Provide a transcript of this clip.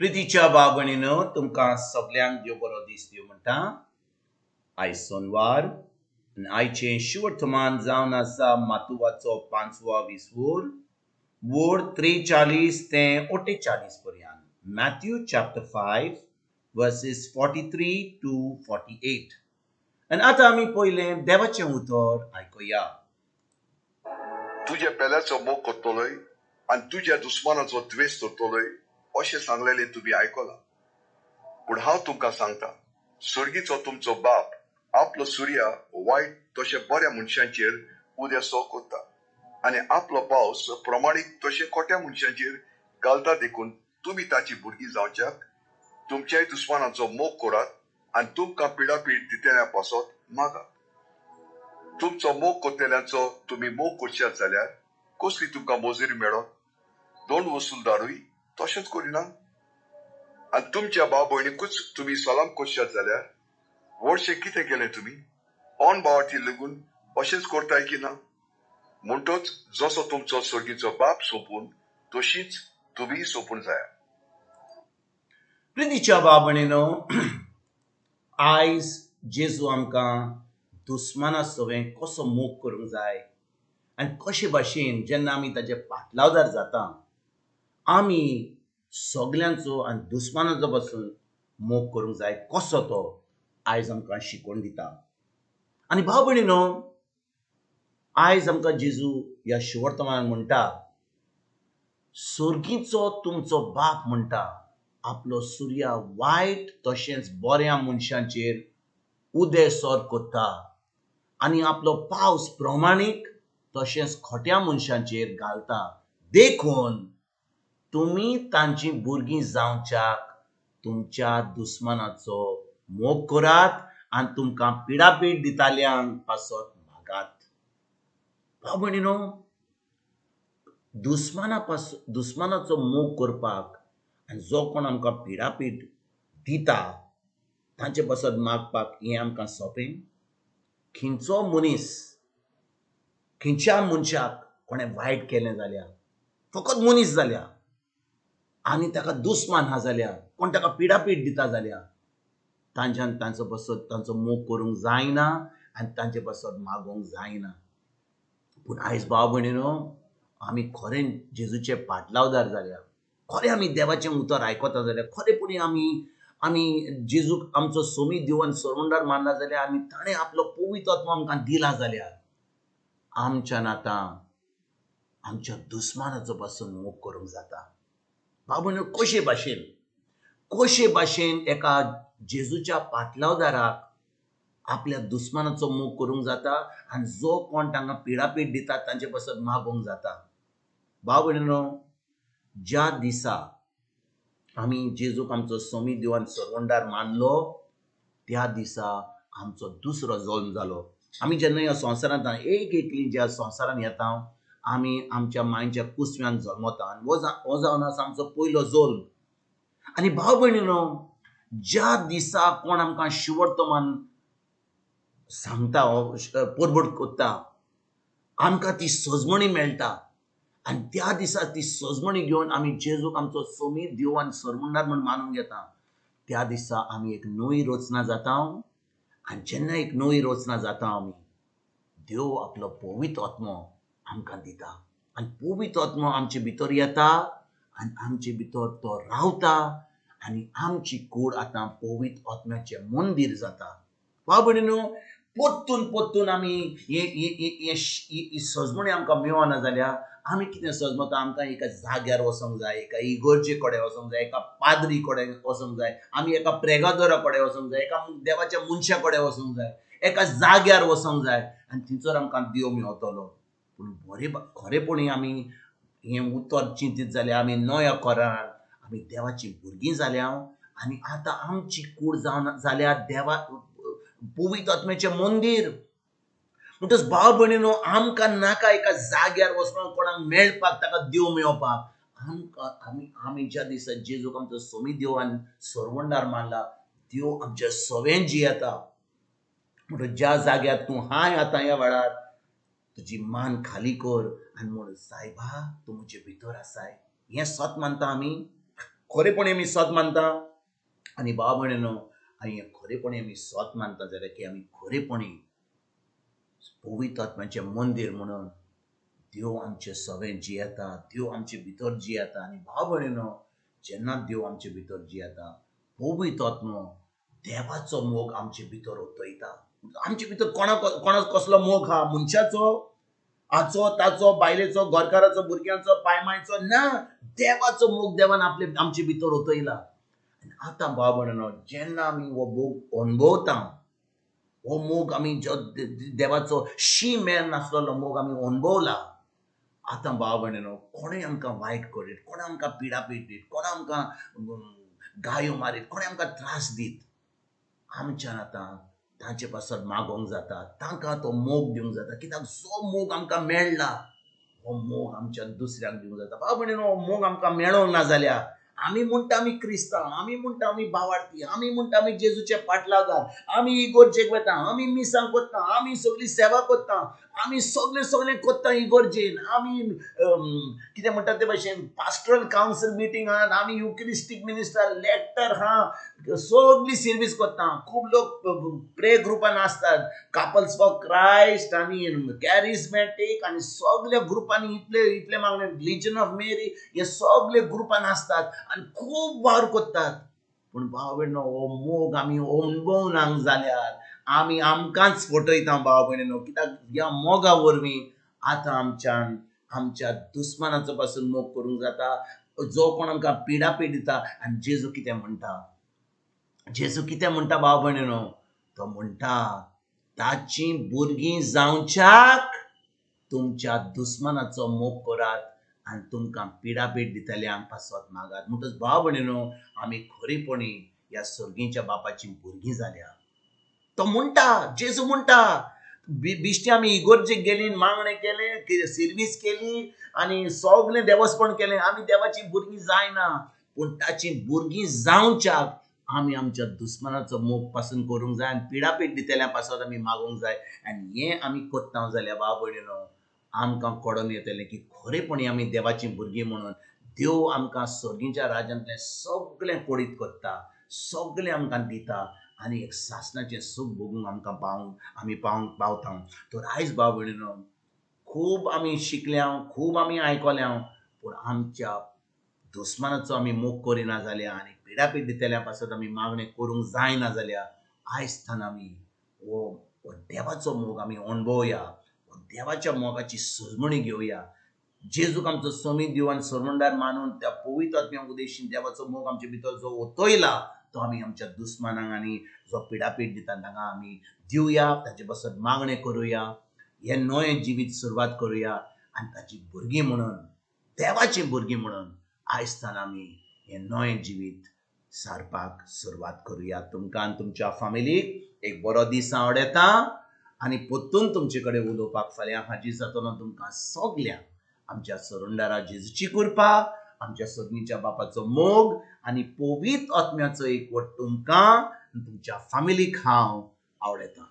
प्रितीच्या भाव भयणीनो, तुमकां सगल्यांक देव बरो दीस दिवं म्हणटा. आयज सोनवार आनी आयचें शिवर्तमान जावन आसा मातुवाचो पांचवा विसवूर, वोर 43 ते 48 पर्यंत. Matthew chapter 5 verses 43 to 48. आनी आतां आमी पयलें देवाचें उतर आयकुया. तुज्या पेल्याचो मोग करतलोय आनी तुज्या दुस्मानाचो द्वेश धरतलोय अशें सांगलेलें तुमी आयकलां. पूण हांव तुमकां सांगता, सर्गीचो तुमचो बाप आपलो सुर्या वायट तशें बऱ्या मनशांचेर उदेसो करता आनी आपलो पावस प्रमाणीक तशें खोट्या मनशांचेर घालता. देखून तुमी ताची भुरगीं जावच्याक तुमच्याय दुस्मानाचो मोग करात आनी तुमकां पिडापीड दितल्या पासत मागात. तुमचो मोग करतल्यांचो तुमी मोग करशात जाल्यार कसली तुमकां मजुरी मेळत? दोन वसुलदारूय तशेंच करिना? आनी तुमच्या भाव भयणीकूच तुमी सलाम करशात जाल्यार व्हडशें कितें केलें तुमी? ऑन भावार्थी लेगून अशेंच करताय की ना? म्हणटच जसो तुमचो सर्गीचो बाप सोंपून तशीच तुमीय सोंपून जाया. प्रितीच्या भाव भयणीनो, आयज जेजू आमकां दुस्माना सवें कसो मोग करूंक जाय आनी कशे भाशेन जेन्ना आमी ताजे पाटलावदार जाता आमी सगल्यांचो आनी दुस्मानाचो पासून मोग करूंक जाय कसो तो आयज आमकां शिकोवन दिता. आनी भाव भयणीनो, आयज आमकां जेजू ह्या शिवर्तमानान म्हणटा, सर्गीचो तुमचो बाप म्हणटा आपलो सुर्या वायट तशेंच बऱ्या मनशांचेर उदेसर करता आनी आपलो पावस प्रमाणीक तशेंच खोट्या मनशांचेर घालता. देखून तुमी तांची भुरगीं जावच्याक तुमच्या दुस्मानाचो मोग करात आनी तुमकां पिडापीड दिताल्यांक पासत मागात. भाव भयणीनो, दुस्मानाचो मोग करपाक आनी जो कोण आमकां पिडापीड दिता तांचे पासत मागपाक हें आमकां सोंपें? खंयचो मनीस, खंयच्या मनशाक कोणें वायट केलें जाल्यार, फकत मनीस जाल्यार आनी ताका दुस्मान आहा जाल्यार, कोण ताका पिडापीड दिता जाल्यार तांच्यान तांचो पासत तांचो मोग करूंक जायना आनी तांचे पासत मागोवंक जायना. पूण आयज भाव भयणीनो, आमी खरें जेजूचे पाटलावदार जाल्या, खरें आमी देवाचें उतर आयकता जाल्यार, खरेंपणी आमी आमी जेजूक आमचो सोमी देव आनी सरवंडार मानला जाल्यार आनी ताणें आपलो पवित्र आत्मो आमकां दिला जाल्यार आमच्यान आतां आमच्या दुस्मानाचो पासून मोग करूंक जाता. भाव भयणीनो, कशे भाशेन कशे भाशेन एका जेजूच्या पाटलावदाराक आपल्या दुस्मानाचो मोग करूंक जाता आनी जो कोण तांकां पिडापीड दिता तांचे पासत मागोवंक जाता. भाव भयणीनो, ज्या दिसा आमी जेजूक आमचो सोमी देव आनी सरवंडार मानलो त्या दिसा आमचो दुसरो जल्म जालो. आमी जेन्ना ह्या संवसारांत एक एकली ज्या संवसारांत येता आमी आमच्या मांयच्या कुसव्यान जल्मता आनी हो जावन आसा आमचो पयलो जल्म. आनी भाव भयणीनो, ज्या दिसा कोण आमकां शिवर्तमान सांगता, परबट करता, आमकां ती सजमणी मेळटा आनी त्या दिसा ती सजमणी घेवन आमी जेजूक आमचो सोमी देव आनी सरवंडार म्हूण मानून घेता. त्या दिसा आमी एक नवी रचना जाता आनी जेन्ना एक नवी रचना जाता आमी देव आपलो पवित्र आत्मो आमकां दिता आनी पवित्र आत्मो आमचे भितर येता आनी आमचे भितर तो रावता आनी आमची कूड आतां पवित्र आत्म्याचें मंदीर जाता. भाव भयणीनो, परतून परतून आमी ही सजमणी आमकां मेळना जाल्यार आमी कितें सजमता? आमकां एका जाग्यार वचोंक जाय, एका इगर्जे कडेन वचोंक जाय, एका पाद्री कडेन वचोंक जाय, आमी एका प्रेगादोरा कडेन वचोंक जाय, एका देवाच्या मनशा कडेन वचोंक जाय, एका जाग्यार वचोंक जाय आनी थंयसर आमकां देव मेवतलो. पूण बरे खरेपणी आमी हें उतर चिंतीत जाल्यार आमी नव्या करान आमी देवाची भुरगीं जाल्या आनी आतां आमची कूड जावन जाल्या देवा पवित्र आत्म्याचें मंदीर. म्हणटच भाव भयणीनो, आमकां नाका एका जाग्यार वचपाक कोणाक मेळपाक, ताका देव मेळपाक. आमकां आमी आमी ज्या दिसा जेजूक आमचो सोमी देव आनी सरवंडार मानला, देव आमच्या सवें जियेता. म्हणटच ज्या जाग्यार तूं हाय आतां ह्या वेळार तुजी मान खाली कर आनी म्हण, सायबा तूं म्हजे भितर आसाय. हें सत मानता आमी? खरेपणी आमी सत मानता. आनी भाव भयणीनो, आनी हें खरेपणी आमी सत मानता जाल्यार की आमी खरेपणी पवित्र आत्म्याचें मंदीर म्हणून देव आमचे सगळें जियेता, देव आमचे भितर जियेता. आनी भाव भयणीनो, जेन्ना देव आमचे भितर जियेता, पवित्र आत्मो देवाचो मोग आमचे भितर ओतयता. आमचे भितर कोणा कोणा कसलो मोग आहा? मनशाचो, हाचो, ताचो, बायलेचो, घरकाराचो, भुरग्यांचो, पायमायचो ना, देवाचो मोग देवान आपले आमचे भितर ओतयला. आनी आतां भाव भयणीनो, जेन्ना आमी हो मोग अणभवता, हो मोग आमी जो देवाचो शी मेर नासलेलो मोग आमी अणभवला, आतां भाव भयणीनो कोणूय आमकां वायट करीत, कोण आमकां पिडापीड दीत, कोण आमकां गायो मारीत, कोणूय आमकां त्रास दीत, आमच्यान आतां तांचे पासत मागोवंक जाता, तांकां तो मोग दिवंक जाता. कित्याक जो मोग आमकां मेळ्ळा हो मोग आमच्या दुसऱ्यांक दिवंक जाता. भाव भयणीनो, हो मोग आमकां मेळोंक ना जाल्यार आमी म्हणटा आमी क्रिस्तांव, आमी म्हणटा आमी बावार्थी, आमी म्हणटा आमी जेजूचे पाटलागार, आमी इगोर्जेक वता, आमी मिसांक वता, आमी सगळी सेवा करता, आमी सगळें सगळें करता इगोर्जेन, आमी कितें म्हणटा ते भशेन पास्टरल कावन्सील मिटींग आहात, आमी युक्रिस्टीक मिनिस्टर, लेक्टर आहा, सगळी सर्वीस करता. खूब लोक प्रे ग्रुपान आसतात, कपल्स फॉर क्रायस्ट आनी कॅरिस्मॅटीक आनी सगल्या ग्रुपांनी इतले इतले मागणे, लिजन ऑफ मेरी, हे सगळे ग्रुपान आसतात आनी खूब वावर करतात. पूण भाव भयणीनो, हो मोग आमी अणभवनाक जाल्यार आमी आमकांच फटयता भाव भयणीनो. कित्याक ह्या मोगा वरवीं आतां आमच्यान आमच्या दुस्मानाचो पासून मोग करूंक जाता, जो कोण आमकां पिडापीड दिता. आनी जेजू कितें म्हणटा, जेजू कितें म्हणटा भाव भयणीनो, तो म्हणटा ताचीं भुरगीं जावच्याक तुमच्या दुस्मानाचो मोग करात आनी तुमकां पिडापीड दितल्यांक पासत मागात. म्हणटच भाव भयणीनो, आमी खरेपणी ह्या सर्गीच्या बापाचीं भुरगीं जाल्या. तो म्हणटा, जेजू म्हणटा, बिश्टी आमी इगोर्जेक गेली, मागणें केलें, सर्वीस केली आनी सगळें देवस्पण केलें, आमी देवाचीं भुरगीं जायना. पूण ताचीं भुरगीं जावच्याक आमी आमच्या दुस्मानाचो मोग पासून करूंक जाय आनी पिडापीड दितल्या पासत आमी मागूंक जाय. आनी हें आमी करता जाल्यार भाव भयणीनो, आमकां कळोन येतलें की खरेपणी आमी देवाचीं भुरगीं म्हणून देव आमकां सर्गीच्या राज्यांतलें सगळें कोडीत करता, सगळें आमकां दिता आनी एक सासणाचें सूख भोगूंक आमकां पावंक आमी पावंक पावता. तर आयज भाव भयणीनो, खूब आमी शिकल्या, खूब आमी आयकल्या, पूण आमच्या दुस्मानाचो आमी मोग करिना जाल्यार आनी पिडापीड दितल्या पासत आमी मागणें करूंक जायना जाल्यार आयज थावन आमी हो देवाचो मोग आमी अणभवया, हो देवाच्या मोगाची सजमणी घेवया. जेजूक आमचो समी देव आनी सरवंडार मानून त्या पवित्र आत्म्या उदेशीन देवाचो मोग आमचे भितर जो ओतयला तो आमी आमच्या दुस्मानांक आनी जो पिडापीड दिता तांकां आमी दिवया, ताचे पासत मागणें करुया, हें नवें जिवीत सुरवात करुया आनी ताची भुरगीं म्हणून, देवाचीं भुरगीं म्हणून आयज थावन आमी हें नवें जिवीत सारपाक सुरवात करुया. तुमकां आनी तुमच्या फामिलीक एक बरो दीस हांव आवडयता आनी परतून तुमचे कडेन उलोवपाक फाल्यां हाजीर जातलो. तुमकां सगल्यांक आमच्या सरुंडारा जेजूची कृपा, आमच्या सर्गीच्या बापाचो मोग आनी पवित्र आत्म्याचो एकवट तुमकां आनी तुमच्या फामिलीक हांव आवडयता.